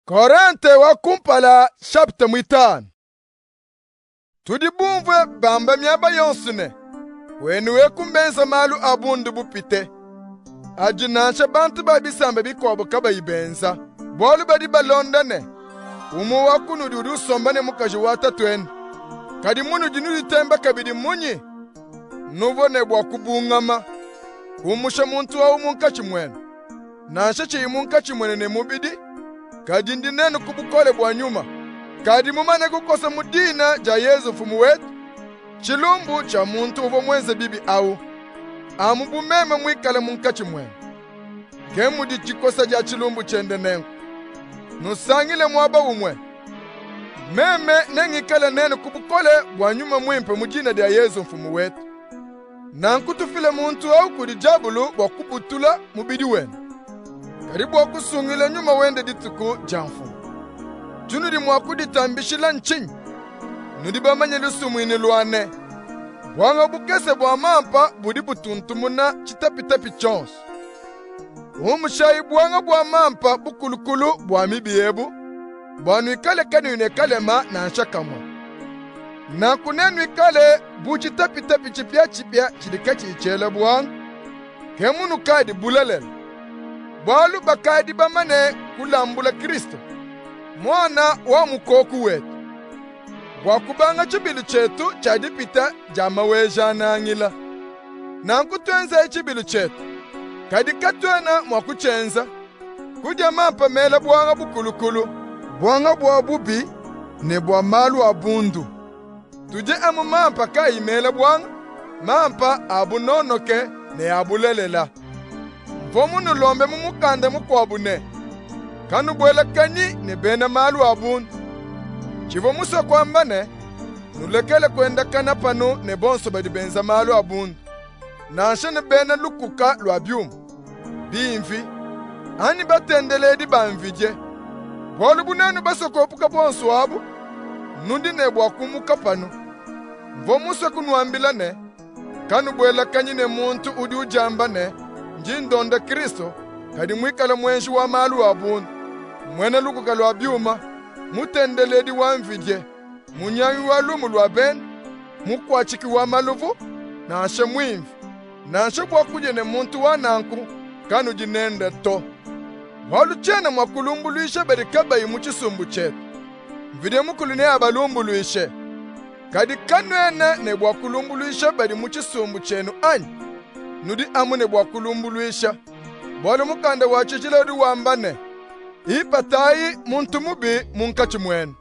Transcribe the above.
Korente wa kumpala chapitre muitanu. Tudi bumvue bamba miaba yonso ne, wenu eku mbenza malu a bundu bupite, adi nansha bantu ba bisamba bikuabu kabayi benza. Bualu badi balonda ne, umue wa kunudi udi usomba ne mukaji wa tatuende. Kadi munudi nuditemba kabidi munyi? Nuvua ne bua kubungama, kumusha muntu awu munkatshi muenu. Nansha tshiyi munkatshi muenu ne mubidi, kadi ndi nenu ku bukole bua nyuma. Kadi mumane kukosa mu dina dia Yezu Mfumu wetu tshilumbu tshia muntu uvua muenze bibi awu, amu bu meme muikale munkatshi muenu. Ke mudi dikosa dia tshilumbu tshiende nenku: nusangile muaba umue. Meme nengikale nenu ku bukole bua Nyuma Muimpe mu dina dia Yezu Mfumu wetu. Nanku tufile muntu awu kudi diabulu bua kubutula mubidi wende, kadi bua kusungila nyuma wende dituku dia Mfumu. Tshinudi mua kuditambishila ntshinyi? Nudi bamanye lusumuinu lua ne, buanga bukese bua mampa budi butuntumuna tshitapitapi tshionso. Umushayi buanga bua mampa bukulukulu bua mibi ebu, bua nuikale kanuyi ne kalema nansha kamue. Nanku nenuikale bu tshitapitapi tshipiatshipia tshidi katshiyi tshiela buanga, ke munukadi bulelela. Bualu bakadi bamane kulambula Kristo, Muana wa mukoku wetu, bua kubanga tshibilu tshietu tshia dipita dia Maweja-Nangila. Nanku tuenzayi tshibilu tshietu, kadi katuena mua kutshienza, kudia mampa mela buanga bukulukulu, buanga bua bubi ne bua malu a bundu. Tudie amu mampa kaayi mela buanga, mampa a bunonoke ne a bulelela. Mvua munulombe mu mukanda mukuabu ne, kanubuelakanyi ne bena malu a bundu. Tshivua musue kuamba ne, nulekele kuendakana panu ne bonso badi benza malu a bundu, nansha ne bena lukuka lua biuma, bimvi, anyi batendeledi ba mvidie. Bualu bu nuenu basue kuepuka bonso abu, nudi ne bua kumuka panu. Mvua musue kunuambila ne, kanubuelakanyi ne muntu udi udiamba ne, ndi ndonda Kristo, kadi muikale muenji wa malu a bundu, muena lukuka lua biuma, mutendeledi wa mvidie, munyangi wa lumu lua bende, mukuatshiki wa maluvu, nansha muimvi. Nansha bua kudia ne muntu wa nanku kanudi nende to. Bualu tshiena mua kulumbuluisha badi kabayi mu tshisumbu tshietu. Mvidie Mukulu neabalumbuluishe. Kadi kanuena ne bua kulumbuluisha badi mu tshisumbu tshienu anyi? Nudi amu ne bua kulumbuluisha. Bualu Mukanda wa tshijila udi wamba ne, Ipatayi muntu mubi munkatshi muenu.